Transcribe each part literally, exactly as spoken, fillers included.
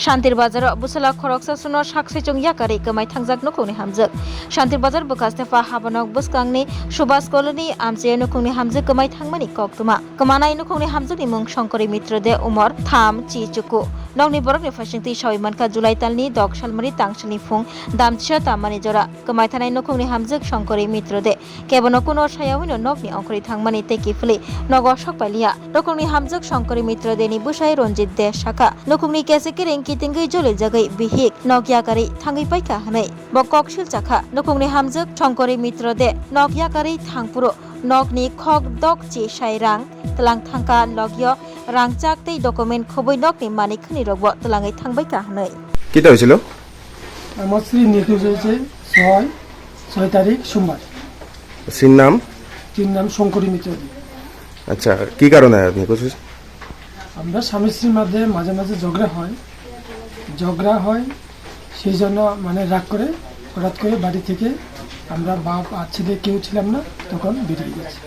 Shantir Bazar o bwsala khoroksa suno saksaichung yakarwi kwmai thangjak nukhungni hamjwk. Shantir Bazar bwkha Stepa Habanok bwskangni Subhas Colony amchai nukhungni hamjwk kwmai thangmani koktwma. Kwmanai nukhungni hamjwkni mung Shankari Mitra De, umor tham chi chuku. Nokni borokni phaisingtwi sawi mankha July talni dok salmani tangsalni phung damchisa tammani jora. Kwmai thanai nukhungni hamjwk Shankari Mitra De. Kebono kuno saya hwino nokni ongkhorwi thangmani tei kiphilwi nogo sok pailiya. Nukhungni hamjwk Shankari Mitra Deni bwsai Ranjit De sakha, nukhungni kese kereng kitingwi jolijagwi bihik nok yakarwi thangwi paikha hwnwi. Bo kok silchakha. Nukhungni hamjwk Shankari Mitra De nok yakarwi thangphuru nokni khok dok chi sai rang tlang thangkha, logio rangchak tei document khobwi nokni manik khwnirokbo tlangwi thangbaikha hwnwi. কি হয়েছিল? আমার স্ত্রী নিখোঁজ হয়েছে ছয়, ছয় তারিখ সোমবার। স্ত্রীর নাম? স্ত্রীর নাম শঙ্করী মিত্র দে। আচ্ছা, কি কারণে নিখোঁজ হয়েছে? আমরা স্বামী স্ত্রীর মধ্যে মাঝে মাঝে ঝগড়া হয়, ঝগড়া হয়, সেই জন্য মানে রাগ করে হঠাৎ করে বাড়ি থেকে আমরা বাপ আর ছেলে কেউ ছিলাম না, তখন বেরিয়ে গেছে।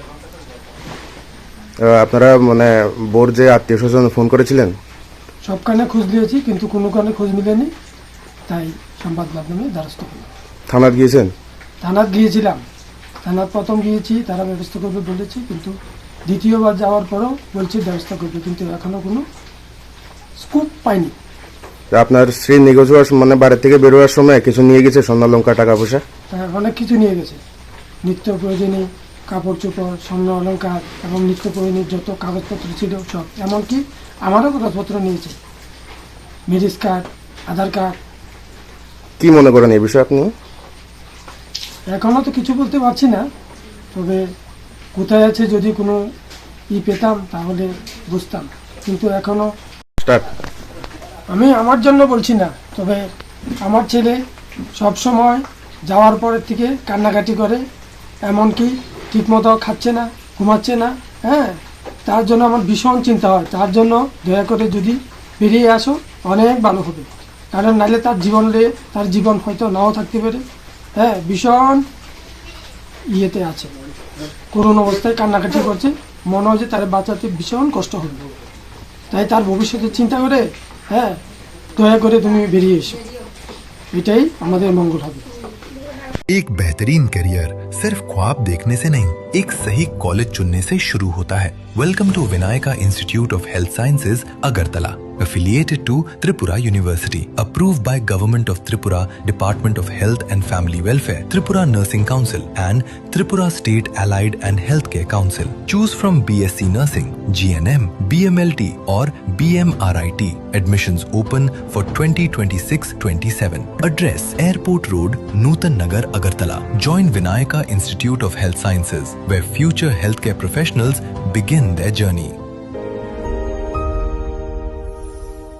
আহ, আপনারা মানে বোর যে আত্মীয় স্বজন ফোন করেছিলেন? সব কানে খোঁজ নিয়েছি, কিন্তু কোনো কানে খোঁজ মিলেনি, তাই সংবাদ মাধ্যমে দ্বারস্থ হলাম। থানাত গিয়েছেন? থানাত গিয়েছিলাম, থানাত প্রথম গিয়েছি, তারা ব্যবস্থা করবে বলেছে, কিন্তু দ্বিতীয়বার যাওয়ার পরও বলছে ব্যবস্থা করবে, কিন্তু এখনো কোনো স্কুপ পাইনি। তা আপনার স্ত্রী নিখোঁজ হওয়ার সম-, মানে বাড়ি থেকে বেরোবার সময় কিছু নিয়ে গেছে, স্বর্ণালংকার, টাকা পয়সা? হ্যাঁ, অনেক কিছু নিয়ে গেছে, নিত্য প্রয়োজনীয় কাপড় চোপড়, স্বর্ণ অলংকার এবং নিত্য প্রয়োজনীয় যত কাগজপত্র ছিল সব, এমনকি আমারও কাগজপত্র নিয়েছে, ম্যারেজ কার্ড, আধার কার্ড। কি মনে করেন এই বিষয়ে আপনি? এখনো তো কিছু বলতে পারছি না, তবে কোথায় আছে যদি কোনো ই পেতাম তাহলে বুঝতাম, কিন্তু এখনো স্টার্ট। আমি আমার জন্য বলছি না, তবে আমার ছেলে সব সময় যাওয়ার পরের থেকে কান্নাকাটি করে, এমনকি ঠিকমতো খাচ্ছে না, ঘুমাচ্ছে না। হ্যাঁ, তার জন্য আমার ভীষণ চিন্তা হয়। তার জন্য দয়া করে যদি বেরিয়ে আসো, অনেক ভালো হবে। কারণ নাইলে তার জীবনে, তার জীবন হয়তো নাও থাকতে পারে। হ্যাঁ, ভীষণ ইয়েতে আছে, করুণ অবস্থায় কান্নাকাটি করছে, মনে হয় যে তার বাঁচাতে ভীষণ কষ্ট হবে। তাই তার ভবিষ্যতে চিন্তা করে, হ্যাঁ, দয়া করে তুমি বেরিয়ে এসো, এটাই আমাদের মঙ্গল হবে। एक बेहतरीन करियर सिर्फ ख्वाब देखने से नहीं, एक सही कॉलेज चुनने से शुरू होता है। Welcome to Vinayaka Institute of Health Sciences, Agartala, affiliated to Tripura University, approved by Government of Tripura, Department of Health and Family Welfare, Tripura Nursing Council and Tripura State Allied and Healthcare Council. Choose from B S C Nursing, G N M, B M L T or B M R I T. Admissions open for twenty twenty-six twenty-seven. Address: Airport Road, Nutan Nagar, Agartala. Join Vinayaka Institute of Health Sciences, where future healthcare professionals begin their journey.